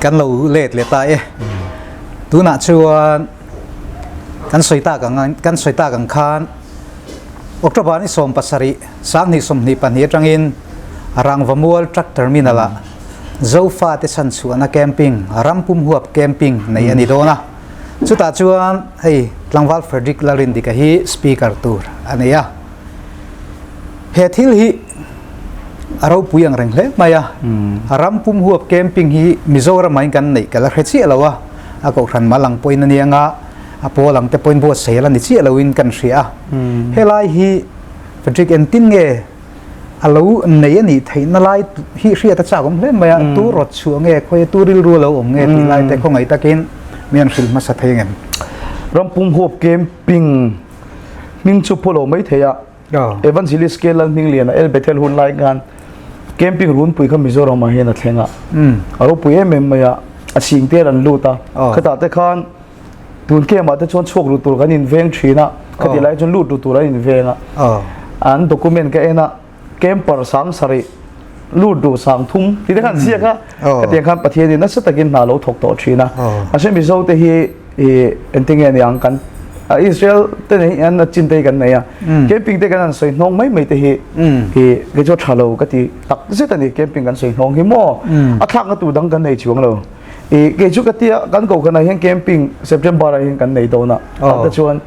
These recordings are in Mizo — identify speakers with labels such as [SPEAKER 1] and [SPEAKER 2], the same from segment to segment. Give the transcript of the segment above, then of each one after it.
[SPEAKER 1] Kan lo let leh ta e. Tunah chuan kan sawi tak ang kan sawi tak ang khan October ni 17 2022 atangin Rangvamual Truck Terminal ah Zofa te chhanchhuahna camping Rampum huap camping nei a ni dawn a. Chutah chuan hei tlangval Frederick Lalrindika hi speaker tur a nei a. He thil hi a ropui ang reng hle mai a. Ram pum huap camping hi Mizoram ah in kan neih ka la hre chiah lo a, a kohhran mal ang pawhin a nia nga, a pawl ang te pawhin buatsaih a la ni chiah lo in kan hria a. Helai hi Frederick engtin nge a lo nei a nih theihna lai hi hriat a chak awm hle mai a, tu rawt chhuah nge, khawi tu rilru a lo awm nge tih lai te khawngaih takin mi an hrilh hmasa thei ang em?
[SPEAKER 2] Ram pum huap camping hming chu pawh lo mai thei a, Evangelist K Lalhmingliana El Bethel hun lai khan camping runpui kha Mizoram ah hian a thleng a, a ropui em em mai a, a chhing te an lut a, khatah te khan tun camp ah te chuan chhuak ru tur kan inveng thin a, khatih lai chuan lut ru tur an inveng a, an document ka en a, camper 7000 lut ru 3000 tih te khan ziak a, khatiang khan Pathianin nasa takin hna lo thawk tawh thin a, mahse Mizo te hi i engtinge ni ang kan Israel te nei an a chin te hi kan nei a camping te kan han sawi hnawng mai mai te hi i kei chu a tha lo ka ti tak zet a ni camping kan sawi hnawng hi maw a thlakna tur dang kan nei chuang lo i kei chu ka tia kan kohhranah hian camping September ah hian kan nei dawn a tah te chuan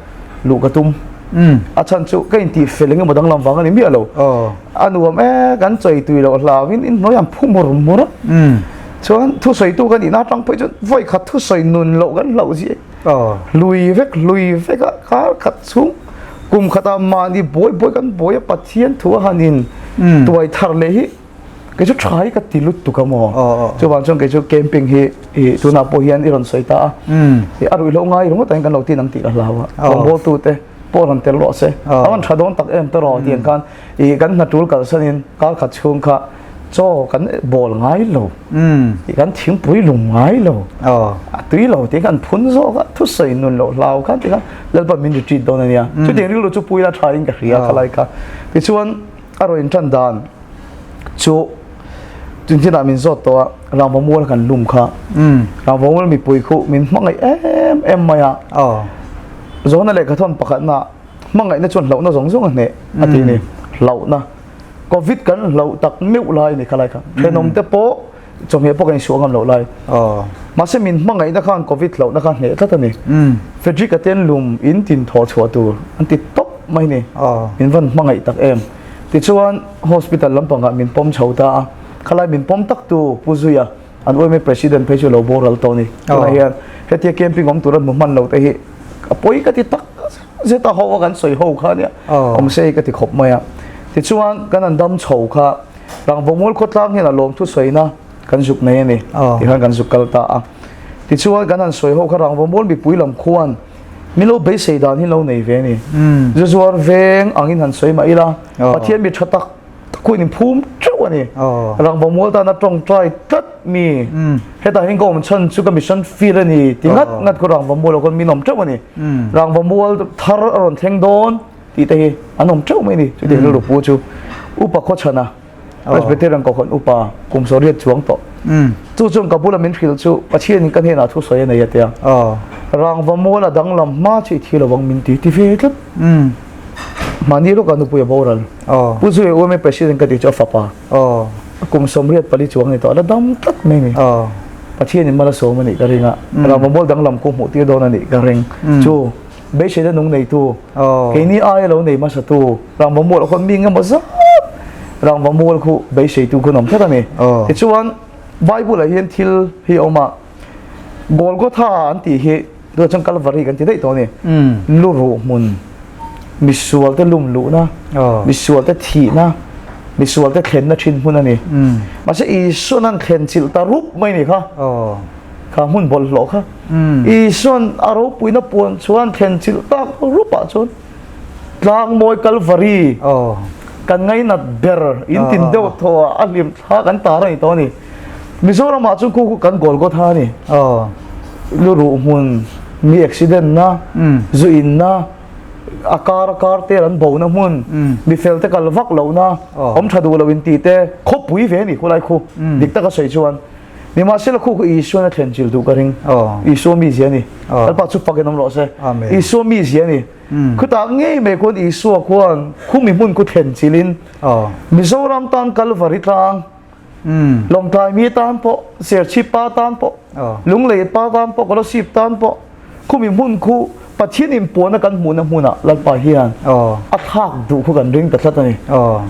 [SPEAKER 2] luh ka tum a chhan chu ka intih fel engemaw danglam vang a ni miah lo a nuam e kan chawi tui loh hlauin inhnuai an phu mur mur a chuan thusawitu ka nihna atang pawh chuan vawi khat thusawi nun loh kan hlauh zia lui vek lui vek a kar khat chhung kum khatah mahni buai buai kan buai a Pathian thu a han in tuai thar leh hi kei chu tha hi ka ti lut tuk a maw chuvang chuan kei chu camping hi i tunah pawh hian i rawn sawi ta a i a ruihhlo ngai ringawt ang kan lo tin ang tih ka hlau a rawngbawltu te pawh rawn tel rawh se a rawn tha dawn tak em te rawh tiang khan i kan hna tul kalsanin kar khat chhung kha chaw kan bawl ngai lo i kan thingpui lum ngai lo a tui lo tih kan phun zawk a thusawi nun loh hlau khan tikhan Lalpa min retreat dawn a nia chutiang rilru chu pui la tha in ka hria khalai kha tichuan a rawn intan dan chu tuntinah min zawt tawh a rangva mual kan lum kha rangva mual mipui khu min hmangaih em em mai a zawhna lehkha thawn pakhatna hmangaihna chuan hlauhna zawng zawng a hneh a tih ni hlauhna covid kan hlauh tak meuh lai ni kha lai kha thenawm te pawh chawhmeh pawh kan insuah ngam loh lai mahse min hmangaihna khan covid hlauhna kha hneh tlat a ni Frederick a ten lum in tin thawh chhuah tur an ti tawp mai ni min van hmangaih tak em tichuan hospital lampangah min pawm chho ta a khalai min pawm tak tu Pu Zuia an UMA president phei chu lo boral tawh ni tunah hian hetia camping awm tur an hmu hman lo te hi a pawi ka ti tak zet a ho a kan sawi ho kha nia awm se hi ka ti khawp mai a tichuan kan han dam chho kha Rangvamual khawtlang hian a lawm thusawiina kan zuk nei a ni tikhan kan zuk kal ta a. Tichuan kan han sawi ho kha Rangvamual mipui lam khuan min lo beisei dan hi lo nei ve a ni. Zuzuar veng angin han sawi mah ila Pathian mi tha tak tak khuin in phum teuh a ni. Rangvamual tana tawngtai tlat mi hetah hian ka awm chhan chu ka mission field a ni ti ngat ngat khaw Rangvamual ah khawn min awm teuh a ni. Rangvamual thar a rawn thleng dawn. Tih te hi an awm teuh mai ni chutiang rilru pu chu upa khawchhana Presbyterian kohhran upa kum sawriat chuang tawh chu chuan ka bula min hrilh chu Pathianin ka hnenah thu sawi a nei a tia rangva mual a danglam hma chu i thi lovang min ti ti ve tlat mahni lawkah nupui a boral Pu Zuia UMA President ka tih chu a fapa kum 84 chuang ni tawh a la dam tlat mai ni Pathianin mal a sawm a nih ka ring a rangva mual danglam khu hmuh tir dawn a nih ka ring chu Beiseina nung neitu, keini aia lo nei hmasatu, rangva mual khawn mi engemaw zat rangva mual khu beiseitu khu an awm tlat a ni. Tichuan, Bible-ah hian thil hi a awm a, Golgotha an tih hi tunah chuan Calvary kan ti daih tawh a ni. Lu ruh hmun, misualte lum luhna, misualte thihna, misualte thlenna thin hmun a ni. Mahse, Isuan an thlen chilh ta rup mai ni kha. Kha hmun bawlhhlawh kha Isuan a ropuina puan chuan thlen chilh tak rupah chuan tlangmawi Kalvari kan ngainat ber in tin deuh thaw ah a hlim thla kan tar a ni tawh a ni. Mizoram ah chuan khu khu kan Golgotha a ni. Luruh hmun mi accident na zu in na a kar a kar te an bo na hmun mi fel te kal vak loh na awm tha duh lo in tih te khawpui ve a ni khulai khu dik taka sawi chuan. Nimahsela khu khu Isuan a thlen chil duh ka ring. Isua mizia a ni. Lalpa chu fakin awm rawh se. Isua mizia a ni. Khutah ngei mai khuan Isua khuan khumi hmun khu thlen chilin Mizoram tan Kalvari tlang, Lawngtlai mi tan pawh, Serchhip pa tan pawh, Lunglei pa tan pawh, Kolasib tan pawh khumi hmun khu Pathian inpuahna kan hmuhna hmunah Lalpa hian a thlak duh khu kan ring ta tlat a ni.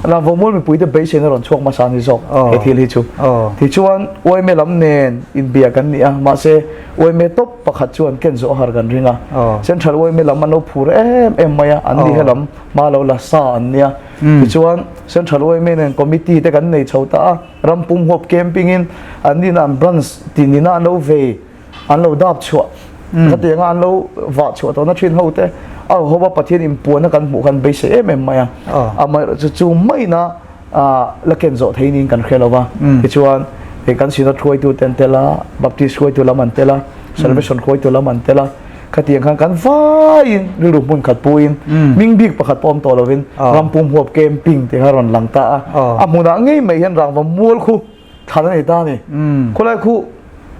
[SPEAKER 2] Rangvamual mipuite beiseina rawn chhuak hmasa a ni zawk he thil hi chu. Tichuan Uaime lam nen inbia kan ni a, mahse Uaime tawp pakhat chuan ken zawh a har kan ring a. Central Uaime lam an lo phur em em mai a, an ni helam hma lo la sa an nia. Tichuan Central Uaime nen committee te kan nei chho ta a, ram pum huap camping in an nihna an branch tih nihna an lo vei. an lo dap chhuah khatiang a an lo vah chhuah tawhna thin ho te a ho a Pathian inpuanna kan hmuh khan beisei em em mai a amaherawh chu chu maina la ken zawh thei niin kan hre lo va tichuan hei kan Synod hruaitu te an tel a Baptist hruaitu lam an tel a Salvation hruaitu lam an tel a khatiang khan kan vaiin rilru hmun khat puin hming bik pakhat pawh awm tawh lovin rampum huap camping tih kha a rawn lang ta a a hmunah ngei mai hian rangva mual khu Thlan a nei ta a ni. Khawlai khu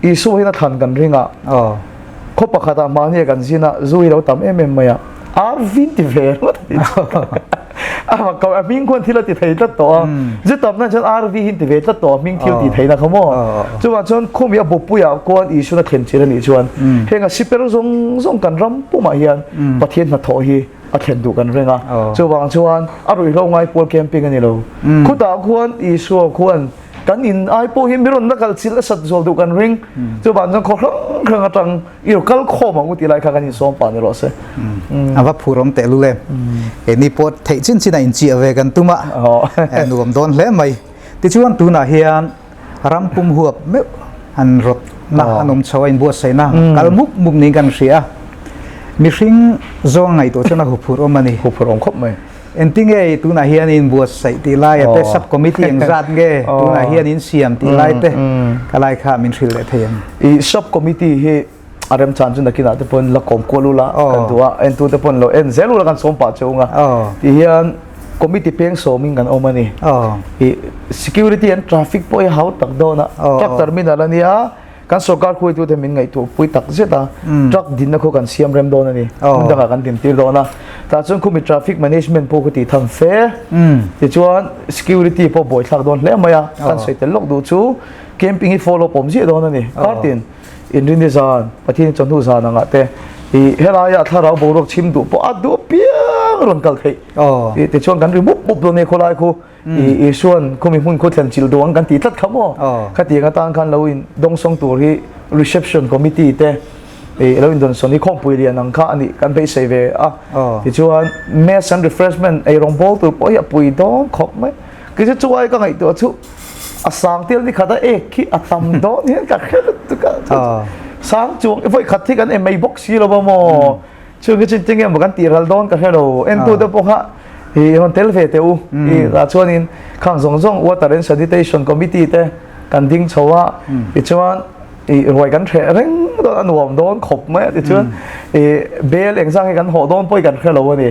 [SPEAKER 2] Isua hian a thlan kan ring a, khaw pakhatah mahni a kan zin a, zu hi lo tam em em mai a, ar vin ti ve ringawt a ti a, a hming khuan thil a ti thei tlat tawh a, zu tam nan chuan ar vi hi an ti ve tlat tawh a, hming thil ti theihna kha maw. Chuvang chuan khawmi a bawppuiah khuan Isuan a thlen chin a nih chuan heng a siper zawng zawng kan ram pumah hian Pathian hnathawh hi a thlen duh kan ring a, chuvang chuan a ruihhlo ngai pual camping a ni lo. Khutah khuan Isua khuan kan in ai pawh hi mi rawn la kal chilh a sat zual duh kan ring. Chuvang chuan khaw hrang hrang atang i rawn kal khawm ang u tih lai kha kan insawm pah ni rawh se.
[SPEAKER 1] A va phur awm teh lul em. Keini pawh theih chin chin a inchiah ve kan tum a, nuam dawn hle mai. Tichuan tunah hian ram pum huap meuh an rawtna an awm chho a inbuatsaihna kal mup mup niin kan hria a, mihring zawng ngaihtuah chuan a huphurh awm a ni.
[SPEAKER 2] Huphurh awm khawp mai.
[SPEAKER 1] Engtinge tunah hian inbuatsaih tih lai a te sub committee eng zat nge tunah hian in siam tih lai te ka lai kha min hrilh leh thei ang.
[SPEAKER 2] I sub committee hi a remchan chu nakinah te pawhin la kawm kual ula kan duh a, entute pawhin lo en zel ula kan sawm pah che ung a. Ti hian committee peng sawmin kan awm a ni. I security and traffic pawh hi hau tak dawn a, truck terminal a nia, kan sorkar hruaitute min ngaihtuah pui tak zet a, truck dinna khaw kan siam rem dawn a ni, hmun dangah kan din tir dawn a. Tah chuan khumi traffic management pawh kha tih tham fe, tichuan security pawh buaithlak dawn hle mai a, kan sawi tel lawk duh chu camping hi follow up awm ziah dawn a ni, kartin. Inrini zan, Pathian chawhnu zan angah te i helaia thlarau boruak chhim duh pawh a duh apiang rawn kal theih. I tichuan kan ri mup mup dawn e khawlai khu i Isuan khumi hmun khu thlen chilh duh ang kan tih tlat kha maw. Khatiang atan khan lo in dawngsawng tur hi reception committee te i lo indawnsawn hi khawmpui lian ang kha a nih kan beisei ve a. Tichuan mess and refreshment eirawng bawl tur pawh hi a pui dawn khawp mai. Kei chu chuai ka ngaihtuah chu a sang tel ni khat a ek khi a tam dawn hian ka hre lutuk a sang chuang voi khat hi kan em mai bawk si lo va maw chung hi chin tinge maw kan tih ral dawn ka hre lo entu te pawh kha i rawn tel ve teh u i tah chuanin khang zawng zawng water and sanitation committee te kan ding chho a tichuan i ruai kan hreh reng dawn a nuam dawn khawp mai a tichuan i bel engzang hi kan hawh dawn pawh hi kan hre lo a ni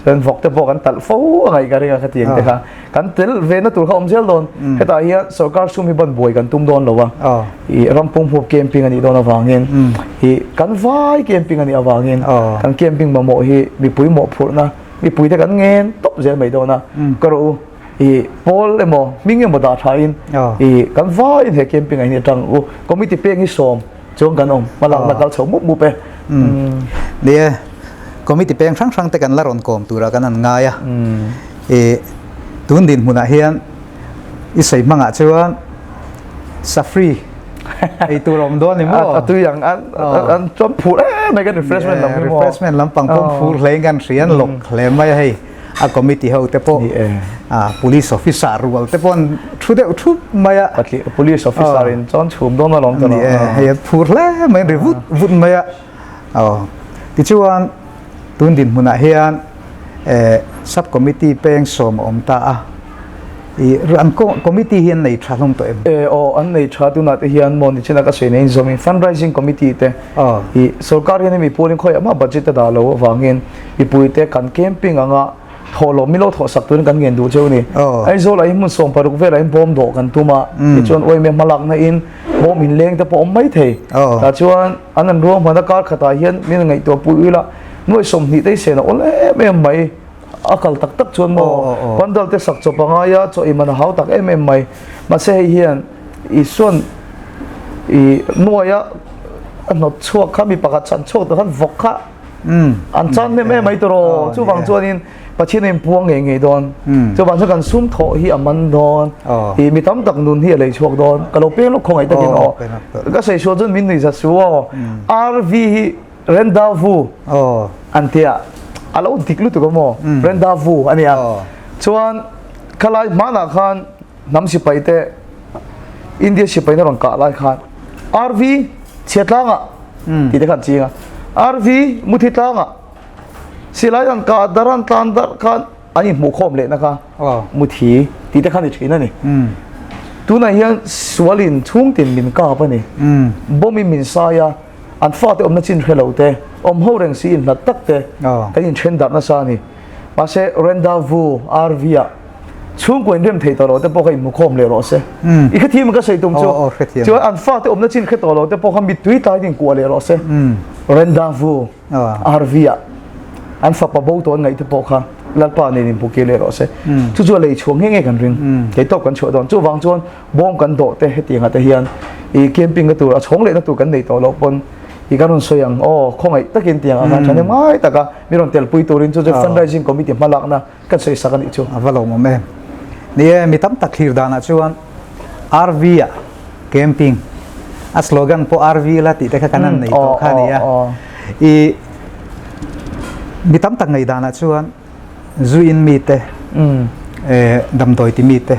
[SPEAKER 2] chuan vawk te pawh kan talh fo a ngaih ka ring a khatiang te kha kan tel ve na tur kha awm zel dawn hetah hian sorkar sum hi ban buai kan tum dawn lo a i rampum huap camping a nih dawn avangin i kan vai camping a nih avangin kan camping mamawh hi mipui mawhphurhna mipui te kan ngen tawp zel mai dawn a ka rawh u i pawl emaw hming emaw dah tha in i kan vai in he camping ah hian atang u committee peng hi sawm chuan kan awm hmalakna kal chho mup mup e.
[SPEAKER 1] Ni e, committee peng hrang hrang te kan la rawn kawm tura kan an ngai a. I tun dinhmunah hian i sawi hmangah chuan safri ei tur a awm dawn ni maw?
[SPEAKER 2] A tui ang an chuan phur em mai kan refreshment lam hi maw?
[SPEAKER 1] Refreshment lampang pawh phur hle in kan hria an lawk hle mai a hei. A committee ho te pawh police officer rual te pawh an thu deuh thup mai a.
[SPEAKER 2] Patli police officer in chuan chhum dawn alawm ta lo.
[SPEAKER 1] Ni e, hei an phur hle mai an ri vut vut mai a. Aw tichuan tun dinhmunah hian sub committee peng sawm a awm ta a. I an committee hi an nei tha hlawm tawh em?
[SPEAKER 2] E aw an nei tha tunah te hian maw nichina ka sawi nei zawmin fundraising committee te i sorkar hian hemi pualin khawiah mah budget a dah lo avangin Mipuite kan camping anga thawhlawm milo thawh sak turin kan ngen duh cheu a ni. Aizawl ah hi hmun 16 velah hian bawm dawh kan tum a, tichuan uaime hmalakna in Bawm inleng te pawh awm mai thei. Tah chuan an an ruahman a kar khatah hian min ngaihtuah pui ila nuai 20 te hi sen a awl em em mai. A kal tak tak chuan maw pandal te sak chawp a ngai a, chaw ei man a hau tak em em mai. Mahse hei hian Isuan i nuaia a hnawt chhuak kha mi pakhat chhan chhuak tur khan vawk kha an chan hnem em mai tur aw. Chuvang chuanin Pathian a inpuang ngei ngei dawn. Chuvang chuan kan sum thawh hi a man dawn. I mi tam tak nun hi a lei chhuak dawn. Ka lo peng lawk khawngaih takin aw. Ka sawi sual chuan min nuihzat su aw. RV hi Rendezvous an tia. A lo dik lutuk a maw? Rendezvous a nia. Chuan khalai hmanah khan hnam sipai te India sipai na rawn kah lai khan RV chhia tlangah tih te khan ching a. RV muthi tlangah silai an kah dar an tlan dar khan an inhmuh khawm lehna kha muthi tih te khan ni thin a ni. Tunah hian sualin chhungtin min kap a ni. Bomb in min sai a, an fate awmna chin hre lo te, awm ho reng si inhlat tak te kan inthen darh nasa a ni. Mahse Rendezvous RV ah chhungkaw inrem thei tawh lo te pawh kha inhmu khawm leh rawh se. I hrethiam ang ka sawi tum chu. Chuan an fate awmna chin hre tawh lo te pawh kha mittui tlaiin inkuah leh rawh se. Rendezvous RV ah an fapa bo tawh an ngaih te pawh kha Lalpa nen inhmu kir leh rawh se. Chu chu a lei chhuah nghe nghe kan ring. Kei tawp kan chhuah dawn. Chuvang chuan bawng kan dawh te hetiang ah te hian i camping na tur a chhawng lehna tur kan nei tawh loh pawn i kan rawn sawi ang aw khawngaih takin tiang ah khan thahnem ngai taka mi rawn telpui turin chu chu fundraising committee hmalakna kan sawi sak a nih chu.
[SPEAKER 1] A va lawmawm em. Ni e, mi tam tak thlir danah chuan RV ah camping a slogan pawh RV la tih te kha kan han nei tawh kha a ni a. I mi tam tak ngaih danah chuan zu in mi te damdawi ti mi te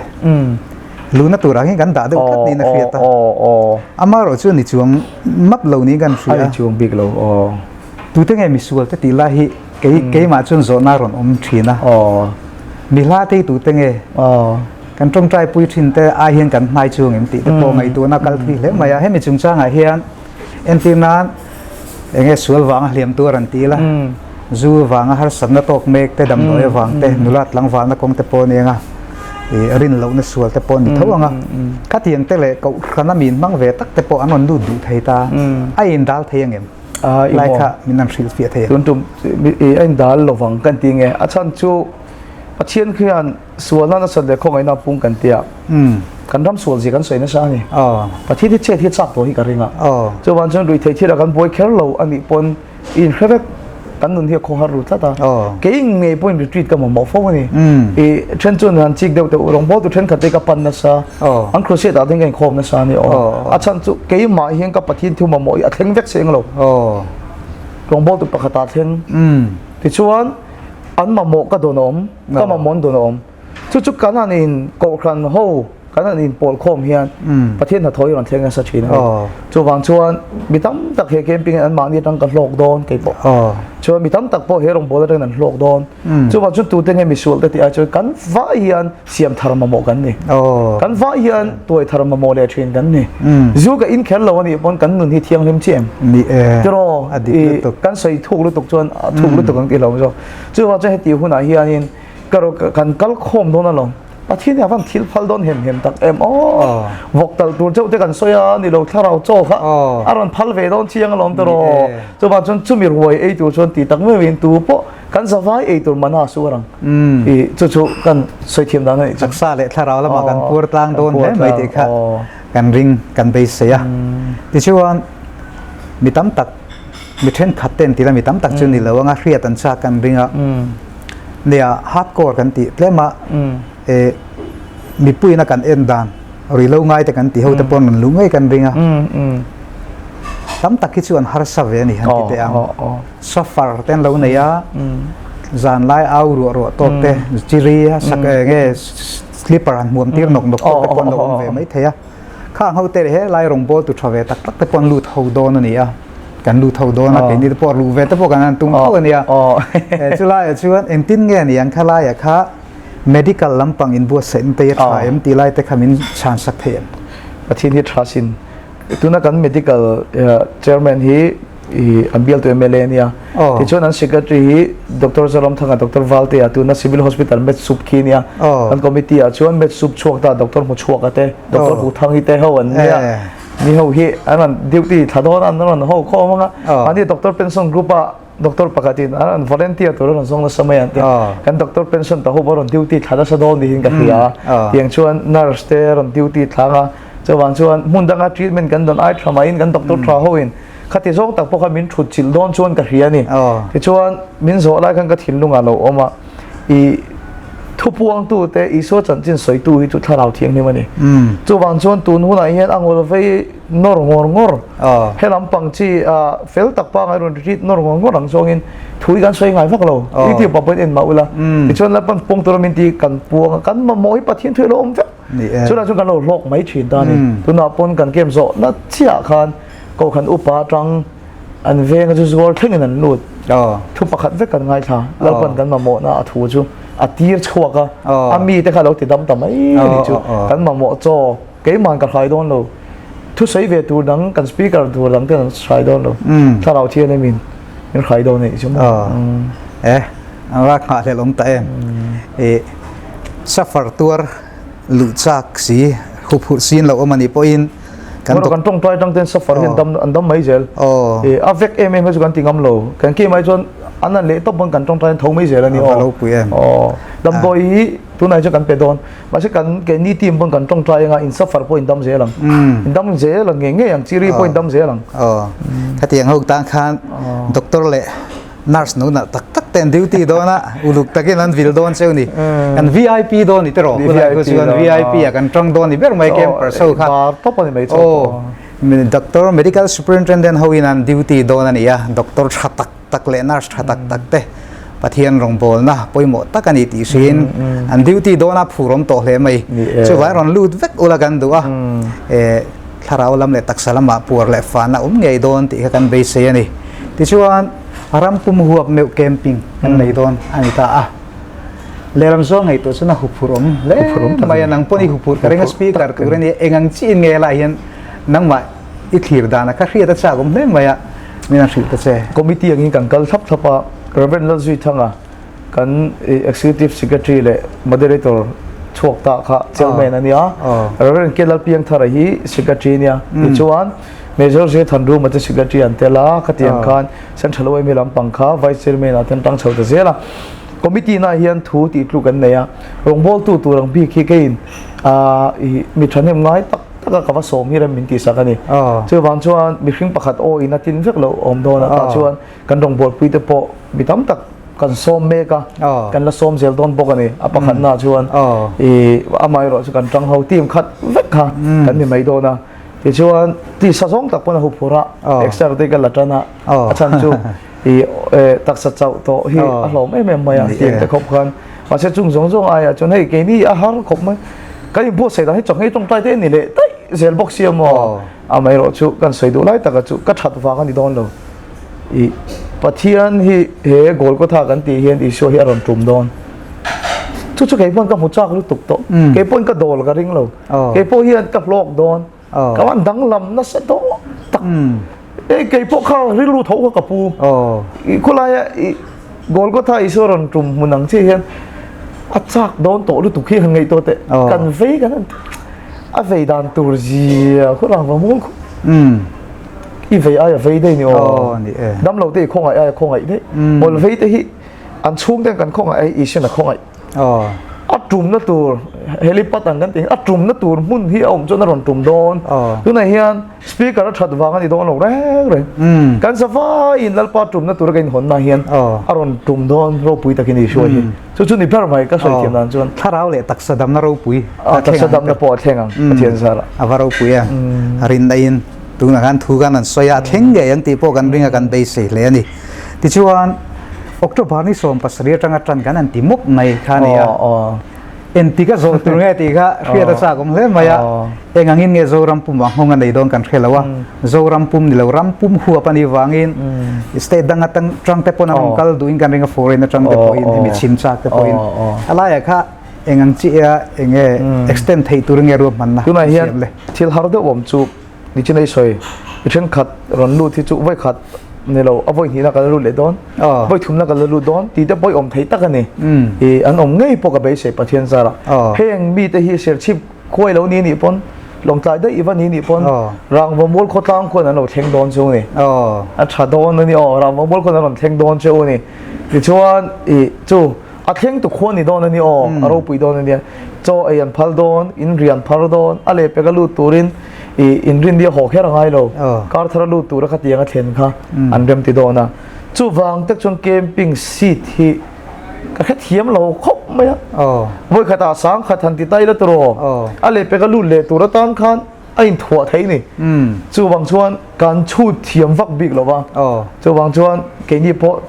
[SPEAKER 1] luna turah hian kan dah deuh tlat niin a hriat a amaherawh chu ni chuang map lo niin kan hria
[SPEAKER 2] a ni chuang bik lo
[SPEAKER 1] tute nge misual te tih lai hi kei keimah chuan zawhna rawn awm thin a mi hla te hi tute nge kan tawngtai pui thin te ai hian kan hnai chuang em tih te pawh ngaihtuahna kal thui hle mai a hemi chungchangah hian entir nan Enge sual vanga hliam tur an ti la, zu vanga harsatna tawk mek te, damdawi avang te, nula tlangvalna kawng te pawh a ni ang a, ih rin lohna sual te pawh a ni tho ang a. Khatiang te leh kohhrana min hmang ve tak te pawh an rawn lut duh thei ta, a indal thei ang em? Lai kha min an hrilh fiah thei ang.
[SPEAKER 2] Tun tum ih a indal lovang kan ti nge, a chhan chu Pathian khian Sualna nasat leh khawngaihna pung kan tia kan ram sual zia kan sawi nasa a ni. Pathian hi chet hi chak tawh hi ka ring a. Chuvang chuan ruihtheih thil ah kan buai kher lo a nih pawn i inhre vek kan nun hi a khawhar ru tlat a. Kei ngei pawhin retreat ka mamawh fo a ni. I then chuan han chik deuh teh u rawngbawl tu thenkhat te ka pan nasa an crusade ah te hian ka inkhawm nasa a ni aw. A chhan chu keimah hian ka Pathian thu mamawh hi a thleng vek seng lo. Rawngbawl tu pakhat ah thleng. Tichuan an mamawh ka dawn awm. Ka mamawh dawn a awm. Chu chu kan han in kohhran ho kan han in pawl khawm hian Pathian hnathawh hi rawn thleng nasa thin a ni. Chuvang chuan mi tam tak he camping in anmahni atang ka hlawk dawn kei pawh. Chuan mi tam tak pawh he rawngbâwl atangin an hlawk dawn. Chuvang chuan tute nge misual te tih ai chuan kan vai hian siam thar mamawh kan ni. Kan vai hian tuai thar mamawh leh thin kan ni. Zu ka in kher lo a nih pawn kan nun hi thianghlim chiah em? Tiraw? Kan sawi thuk lutuk chuan a thuk lutuk ang tih hlauh zawk. Chuvang chuan heti hunah hianin ka ro kan kal khawm dawn alawm. Pathian hi a van thil phal dawn hem hem tak em aw. Vawk tal tur chauh te kan sawi a ni lo thlarau chaw kha a rawn phal ve dawn chiang alawm te rawh. Chuvang chuan chumi ruai ei tur chuan ti tak meuhin tu pawh kan zavai ei tur mana su a rang. I chu chu kan sawi thiam dan a nih chu.
[SPEAKER 1] Taksa leh thlarau lamah kan puar tlang dawn hle mai tih kha kan ring kan beisei a. Tichuan mi tam tak Mi thenkhat ten tila mi tam tak chu ni lo anga hriat an chak kan ring a. Nia hardcore kan tih tlem a e mipuiin a kan en dan ri lo ngai te kan tih ho te pawn an lu ngei kan ring a. Tam tak hi chu an harsa ve a ni han ti teh ang. Suffer te an lo nei a, zan lai au ruah ruah tawk te chiri a sak enge slipper han hmuam tir nawk nawk tawk te pawh an lo awm ve mai thei a. Khang ho te leh he lai rawngbawl tu tha ve tak tak te pawh an lut ho dawn a ni a, kan lut ho dawn a, keini te pawh luh ve te pawh kan han tum tho a nia. Chu laiah chuan engtin nge ni ang kha laiah kha medical lampang inbuatsaihna te hi a tha em tih lai te kha min chhan sak thei em?
[SPEAKER 2] Pathian hi tha sin. Tuna kan medical chairman hi i an bialtu MLA a nia. Tichuan an secretary hi Doctor Zoramthanga, Doctor Valtea tuna Civil Hospital Med Sup khi nia. Kan committee ah chuan Med Sup chhuak ta Doctor Hmuchhuaka te, Doctor Huthangi te ho an nia. Mi ho hi an rawn duty thla dawn a, an rawn ho khawm ang a, mahni doctor pension group a doctor pakhatin an rawn volunteer tur a rawn zawng nasa mai ang tia kan doctor pension ta ho pawh a rawn duty thla nasa dawn niin ka hria a, tiang chuan nurse te a rawn duty thla ang a, chuvang chuan hmun danga treatment kan dawn ai tha maiin kan doctor tha ho in khati zawng tak pawh kha min thut chilh dawn chuan ka hria a ni. Tichuan min zawh lai khan ka thinlungah lo awm a. I thupuangtu te Isua chanchin sawitu hi chu thlarau thianghlim a ni. Chuvang chuan tun hunah hian a ngawl vei nawr ngawr ngawr. He lampang chi fel tak pangai rawn retreat nawr ngawr ngawr ang zawngin thu hi kan sawi ngai vak lo. YouTube ah pawhin en mah ula. Tichuan Lalpan puang tura min ti kan puang a, kan mamawh hi Pathian thu hi a lo awm vek. Chutah chuan kan lo hlawk mai thin ta a ni. Tunah pawn kan camp zawh na chiah khan Kohhran upa atang An venga chu zual thlengin an lut. Thu pakhat vek kan ngaithla. Lalpan kan mamawhna a thu chu a tir chhuak a. A mite kha lo ti dam ta mai a nih chu. Kan mamawh chaw keimah ka hrai dawn lo. Thusawi ve tur dang kan speaker tur dang ten an hrai dawn lo. Thlarau thian em in min hrai dawn a nih chu maw.
[SPEAKER 1] E an rak nghah hlelh awm ta em. I suffer tuar luh chak si huphurh sin lo awm a nih pawhin
[SPEAKER 2] Kan kan tawngtai atang ten safar hian dam an dam mai zel. E a vek em em hi chu kan ti ngam lo. Kan ke mai chuan an an leh tawp pawn kan tawngtai an tho mai zel a ni aw.
[SPEAKER 1] Lo pui em.
[SPEAKER 2] Aw damdawi hi tunah hi chuan kan pe dawn. Mahse kan keini team pawn kan tawngtai anga in safar pawh in dam zel ang. In dam zel ang ngei ngei ang chiri pawh in dam zel ang.
[SPEAKER 1] Aw khatiang ho tan khan doctor leh Nurse nu nalh tak tak te an duty dawn a, uluk takin an vil dawn cheu ni. Kan VIP dawn ni te rawh, khulai khu chuan VIP ah kan tang dawn ni ber mai campers ho kha.
[SPEAKER 2] Bar tawp a ni mai chu.
[SPEAKER 1] Aw, doctor, medical superintendent ho in an duty dawn a ni a, doctor tha tak tak leh nurse tha tak tak te Pathian rawngbawlna pawimawh tak a ni tih hriin an duty dawn a phur awm tawh hle mai. Chuvai rawn lut vek ula kan duh a, thlarau lam leh taksa lamah puar leh fahna awm ngei dawn tih kha kan beisei a ni. Tichuan, ram pum huap meuh camping kan nei dawn a ni ta a. Lehlam zawng ngaihtuah chuan a huphurh awm hle mai a, nang pawn i huphurh ka ring a, speaker tur a ni, eng ang chiin nge lai hian nangmah i thlir dan a kha hriat a chak awm hle mai a, min han hrilh ta che.
[SPEAKER 2] Committee angin kan kal thlap thlap a, Rev. Lalzuithanga kan Executive Secretary leh Moderator chhuak ta kha Chairman a nia, Rev. K. Lalpiangthara hi Secretary a nia, tichuan Major J. Thanruma te Secretary an tel a, khatiang khan Central YMA lampang kha Vice Chairman ah ten tang chho ta zel a. Committee na hian thu tih tluk an nei a, rawngbawltu tur ang bik hi keiin mi thahnem ngai tak tak a ka va sawm hi rem min tihsak a ni. Chuvang chuan mihring pakhat aw in a tin vek loh awm dawn a, tah chuan kan rawngbawlpui te pawh mi tam tak kan sawm mek a, kan la sawm zel dawn bawk a ni. A pakhatna chuan amaherawh chu kan tang ho team khat vek kha kan ni mai dawn a. Tichuan tisa zawng tak pawn a huphurh a, exer te ka la tan a, a chhan chu i taksa chauh tawh hi a hlawm em em mai a tiang te khawp khan. Mahse chung zawng zawng aiah chuan hei keini a har khawp mai, kan inbuatsaih dan hi chawhngei tawngtai te a ni leh daih zel bawk sia maw. Amaherawh chu kan sawi duh lai taka chu ka that vang a ni dawn lo. I Pathian hi he Golgotha kan tih hian Isua hi a rawn tum dawn. Chu chu kei pawn ka hmu chak lutuk tawh. Kei pawn ka dawl ka ring lo. Kei pawh hian ka hlawk dawn. Ka van danglam nasa tawh tak. Ei kei pawh kha rilru tho kha ka pu. I khawlaia i Golgotha Isua rawn tum hmun ang chiah hian a chak dawn tawh lutuk hi han ngaihtuah teh. Kan vei kan a vei dan tur zia khawlai va mawl khawp. I vei aia vei daih ni aw. Damlo te i khawngaih aia khawngaih daih. Mawl vei te hi an chhungten kan khawngaih ai Isuan a khawngaih. A tumna tur helipad ang kan tih a tumna tur hmun hi a awm chuan a rawn tum dawn. Tunah hian speaker a that vang a ni dawn lo reng reng. Kan zavaiin Lalpa tumna tura ka inhawnna hian a rawn tum dawn ropui takin Isua hi. Chu chu ni ber mai ka sawi thiam dan chuan.
[SPEAKER 1] Thlarau leh taksa damna ropui
[SPEAKER 2] a thleng ang. Taksa damna pawh a thleng ang Pathian zarah.
[SPEAKER 1] A va ropui a. Rinna in tunah khan thu khan an sawi a, a thleng ngei ang tih pawh kan ring a kan beisei hle a ni. Tichuan October ni 17 atanga tan kan han ti mawp mai kha a ni a. Engtik a zawh tur nge tih kha hriat a chak awm hle mai a. Eng angin nge Zoram pum ah nghawng a nei dawn kan hre lo a. Zoram pum ni lo ram pum huap a nih vangin state dang atang tang te pawn an rawn kal duhin kan ring a foreign atang te pawhin hemi chhim chak te pawhin a laiah kha eng ang chiah eng nge extend theih tur nge ruahmanna
[SPEAKER 2] Tunah hian thil har deuh awm chu Nichin ei sawi i thenkhat rawn lut hi chu vawi khat ni lo a vawi hnihna ka la lut leh dawn vawi thumna ka la lut dawn tih te pawh i awm thei tak a ni. I an awm ngei pawh ka beisei Pathian zarah. Heng mite hi serchhip khuai lo ni nih pawn. Lawngtlai daih i va ni nih pawn Rangvamual khawtlang khuan an lo thleng dawn chu ni. A tha dawn a ni aw, Rangvamual khuan an rawn thleng dawn cheu a ni. Tichuan ih chu a thleng tu khuan ni dawn a ni aw, a ropui dawn a nia. Chaw ei an phal dawn, in rian phar dawn, a lehpek a lut turin ih inrin ni a haw kher a ngai lo. Kar thar a lut tura khatiang a thlen kha an rem ti dawn a. Chuvang tak chuan camping seat hi ka hre thiam lo khawp mai a. Vawi khatah sang khat han ti tai la tawh a lehpek a lut leh tur atan khan a inthuah thei ni. Chuvang chuan kan chhut thiam vak bik lo va. Chuvang chuan keini pawh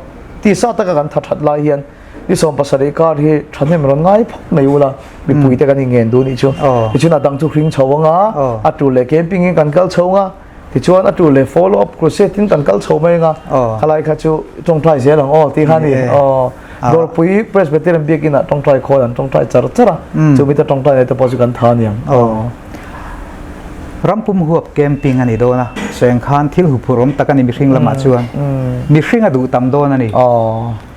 [SPEAKER 2] tisa taka kan tha that lai hian ni 17 kar hi thahnem rawn ngai phawt mai ula mipuite kan inngen duh nih chu. Tichuan a dang chu hring chho anga a tul leh camping in kan kal chho anga Tichuan a tu leh follow up crusade in kan kal chho mai anga khalai kha chu tawngtai zel ang aw tih kha ni aw Dawrpui Presbyterian biakin ah tawngtai khawl an tawngtai char char a chumi te tawngtai nei te pawh chu kan tha aniang
[SPEAKER 1] aw Rampum huap camping a ni dawn a seng khan thil huphurh awm tak a ni mihring lamah chuan mihring a duh tam dawn a ni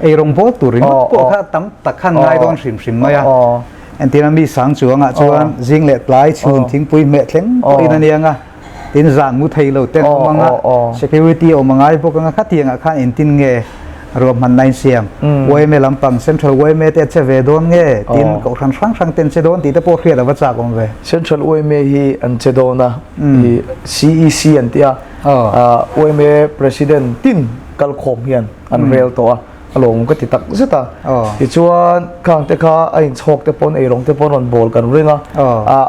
[SPEAKER 1] eirawng bawl tur ringawt pawh kha tam tak khan ngai dawn hrim hrim mai a entirna mi sang chuangah chuan zing leh tlai chhun thingpui hmeh thleng pawhin a nia nga. Tin zan mu thei lo ten awm anga security awm a ngai bawk anga khatiangah khan engtin nge ruahmanna in siam yma lampang central yma te a che ve dawn nge tin kohhran hrang hrang ten che dawn tih te pawh hriat a va chak awm ve.
[SPEAKER 2] Central yma hi an che dawn a i CEC an tia yma president tin kalkhawm hian an rel tawh a. A lawm ka ti tak zet a. Tichuan khang te kha a inchhawk te pawn eirawng te pawn rawn bawl kan ring a.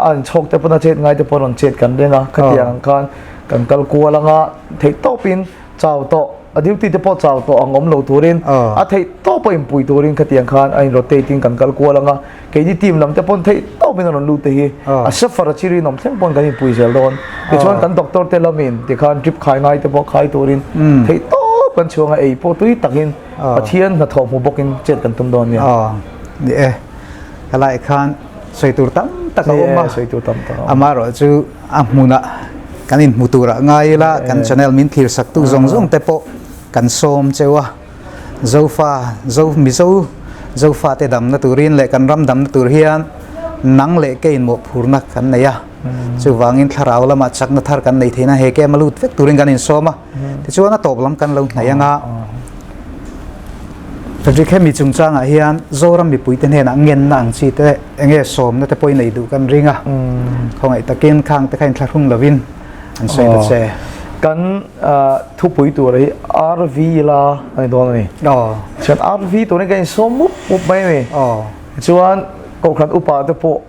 [SPEAKER 2] A inchhawk te pawn a chet ngai te pawn rawn chet kan ring a. Khatiang ang khan kan kal kual anga theih tawpin chau tawh a duty te pawh chau tawh ang awm lo turin a theih tawp a inpui turin khatiang khan a in rotate in kan kal kual anga keini team lam te pawn theih tawpin a rawn lut te hi a suffer a chi rinawm thleng pawn kan inpui zel dawn. Tichuan kan doctor te lamin tikhan drip khai ngai te pawh khai turin theih tawp kan chhuang a, ei pawh tui takin Pathian hnathawh hmu bawkin chet kan tum dawn nia.
[SPEAKER 1] Ni e, helai khan sawi tur tam tak a awm a,
[SPEAKER 2] sawi tur tam tak a awm.
[SPEAKER 1] Amaherawh chu a hmunah kan inhmu turah ngai ila kan channel min thlir sak tu zawng zawng te pawh kan sawm cheu a. Zofa, Zo, Mizo, Zofa te damna turin leh kan ram damna tur hian nang leh kei inmawhphurna kan nei a. Chuvangin thlarau lamah chakna thar kan nei theihna he kem a lut vek turin kan insawm a. Tichuan a tawp lam kan lo hnaih anga Frederick hemi chungchangah hian Zoram mipuite hnenah ngenna ang chi te enge sawmna te pawh i nei duh kan ring a. Khawngaih takin khang te kha inthlahrung lovin an sawi ta che.
[SPEAKER 2] Kan thupui tur hi RV ila a ni dawn a ni. Chuan RV turin kan insawm mup mup mai a ni. Chuan Kohhran upa te pawh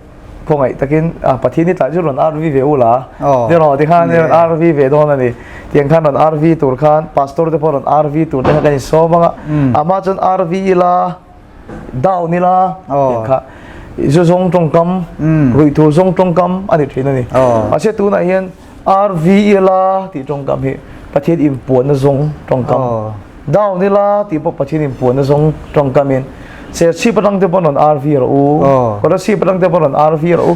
[SPEAKER 2] khawngaih takin Pathian hi tlai chu rawn RV ve u la. Tiraw tikhan rawn RV ve dawn a ni. Tiang khan rawn RV tur khan Pastor te pawh rawn RV tur te kha kan insawm ang a. Amah chuan RV ila down ila tih kha zu zawng tawngkam ruih tur zawng tawngkam a ni thin a ni. Mahse tunah hian RV ila tih tawngkam hi Pathian inpuanna zawng tawngkam down ila tih pawh Pathian inpuanna zawng tawngkamin Serchhip atang te pawh rawn RV rawh u Kolasib atang te pawh rawn RV rawh u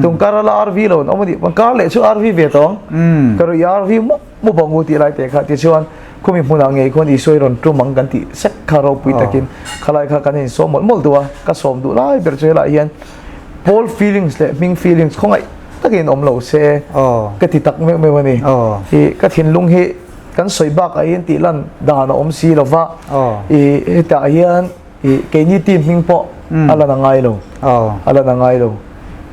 [SPEAKER 2] tungkar ala RV lo an awm a nih pawn kar leh chu RV ve tawh ang ka ruih RV mawp Mu bawng u tih lai te kha tichuan khumi hmunah ngei khuan Isua hi rawn tum ang kan tih sek kha ropui takin khalai kha kan insawm mawlh mawlh duh a, ka sawm duh lai ber chu helaiah hian Paul feelings leh hming feelings khawngaih takin awm lo se ka ti tak meuh meuh a ni. I ka thinlung hi kan sawi bakah hian tih lan dan a awm si lo va, i hetah hian I keini team hming pawh a lan a ngai lo. A lan a ngai lo.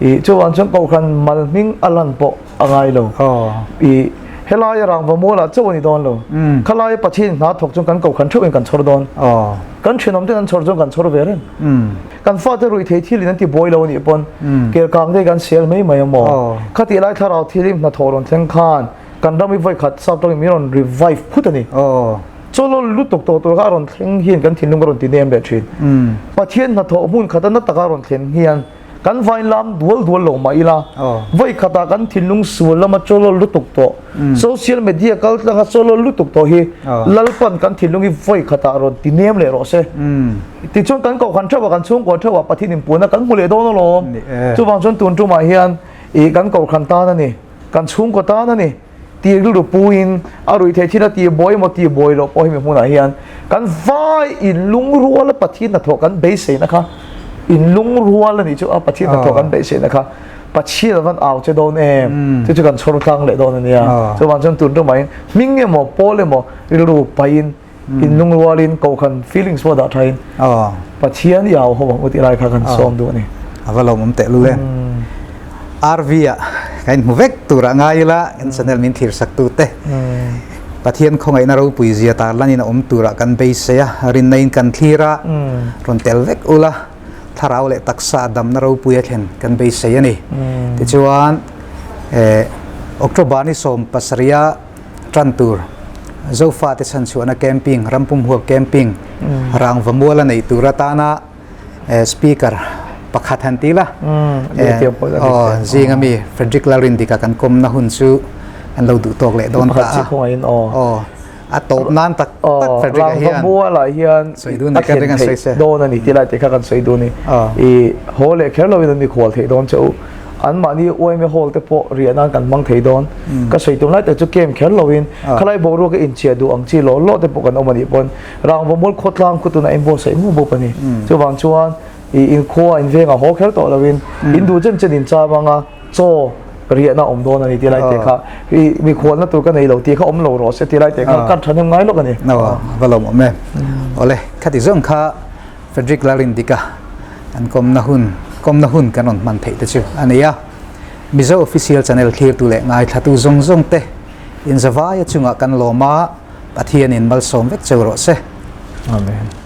[SPEAKER 2] I chuvang chuan Kohhran mal hming a lan pawh a ngai lo. I helaia rangva mualah chauh a ni dawn lo. Khalaia Pathian hna thawk chuan kan Kohhran theuhin kan chhawr dawn. Kan thenawm ten an chhawr chuan kan chhawr ve reng. Kan fate ruih thei thilin an ti buai lo a nih pawn kelkang te kan sel mai mai a maw. Khatih lai thlarau thilim hnathawh rawn thleng khan kan ram hi vawikhat sap tawngin min rawn revive phut a ni. Chawlawl lutuk tawh tur kha a rawn thleng hian kan thinlung a rawn ti nem leh thin. Pathian hnathawh hmun khata na taka a rawn thlen hian kan vain lam dual dual lo mah ila, vawi khatah kan thinlung sual lama chawlawl lutuk tawh, social media kal tlanga chawlawl lutuk tawh hi Lalpan kan thinlung hi vawi khatah rawn ti nem leh rawh se. Tichuan kan kohhran theuhah kan chhungkaw theuhah Pathian inpuanna kan hmu leh dawn alawm. Chuvang chuan tun tumah hian ih kan kohhran tan a ni, kan chhungkaw tan a ni. Tih rilru puin a ruih theih thin a tih buai emaw tih buai loh pawh hemi hmunah hian kan vai inlungrual a Pathian hnathawh kan beiseina kha inlungrual a nih chu a Pathian hnathawh kan beiseina kha. Pathian a van au che dawn em chu chu kan chhawr tlang leh dawn a nia. Chuvang chuan tun tumah in hming emaw pawl emaw rilru pahin in lungrualin kohhran feelings pawh dah thain Pathian i au ho ang u tih lai kha kan sawm duh a ni.
[SPEAKER 1] A va lawmawm teh lul e. RV ah kan inhmu vek turah ngai ila kan channel min thlir sak tu te Pathian khawngaihna ropui zia tarlanin a awm turah kan beisei a, rinna in kan thlir a, rawn tel vek ula thlarau leh taksa damna ropui a thlen kan beisei a ni. Tichuan October ni 17 a tan tur Zofate chhanchhuahna camping, rampum huap camping rangva mual a neih tur atana speaker pakhat han ti la zinga mi Frederick Lalrindika kan kawmna hun chu an lo duh tawk leh dawn ta a. A tawp nan tak tak Frederick a hian.
[SPEAKER 2] Rangvamualah hian a thlen theih dawn a ni tih lai te kha kan sawi dun i. I haw leh kher loin an mikhual theih dawn che u. Anmahni uaime hall te pawh riah nan kan hmang thei dawn. Ka sawi tum lai tak chu camp kher loin khalai boruak a inchhiah duh ang chi lawh lawh te pawh kan awm a nih pawn Rangvamual khawtlang khu tunah inbuatsaih mup mup a ni. Chuvang chuan i inkhua invengah haw kher tawh loin in duh chen chen in cham anga chaw riahna awm dawn a ni tih lai te kha i mikhualna tur ka nei lo tih kha awm lo rawh se tih lai te kha kan thahnem ngai lawk a ni.
[SPEAKER 1] Aw va lawm awm e. Awle khati zawng kha Frederick Lalrindika an kawmna hun kawmna hun kan rawn hman theih te chu a ni a. Mizo Official Channel thlirtu leh ngaithlatu zawng zawng te inzavaia chungah kan lawm a, Pathianin malsawm vek cheu rawh se.
[SPEAKER 2] Amen.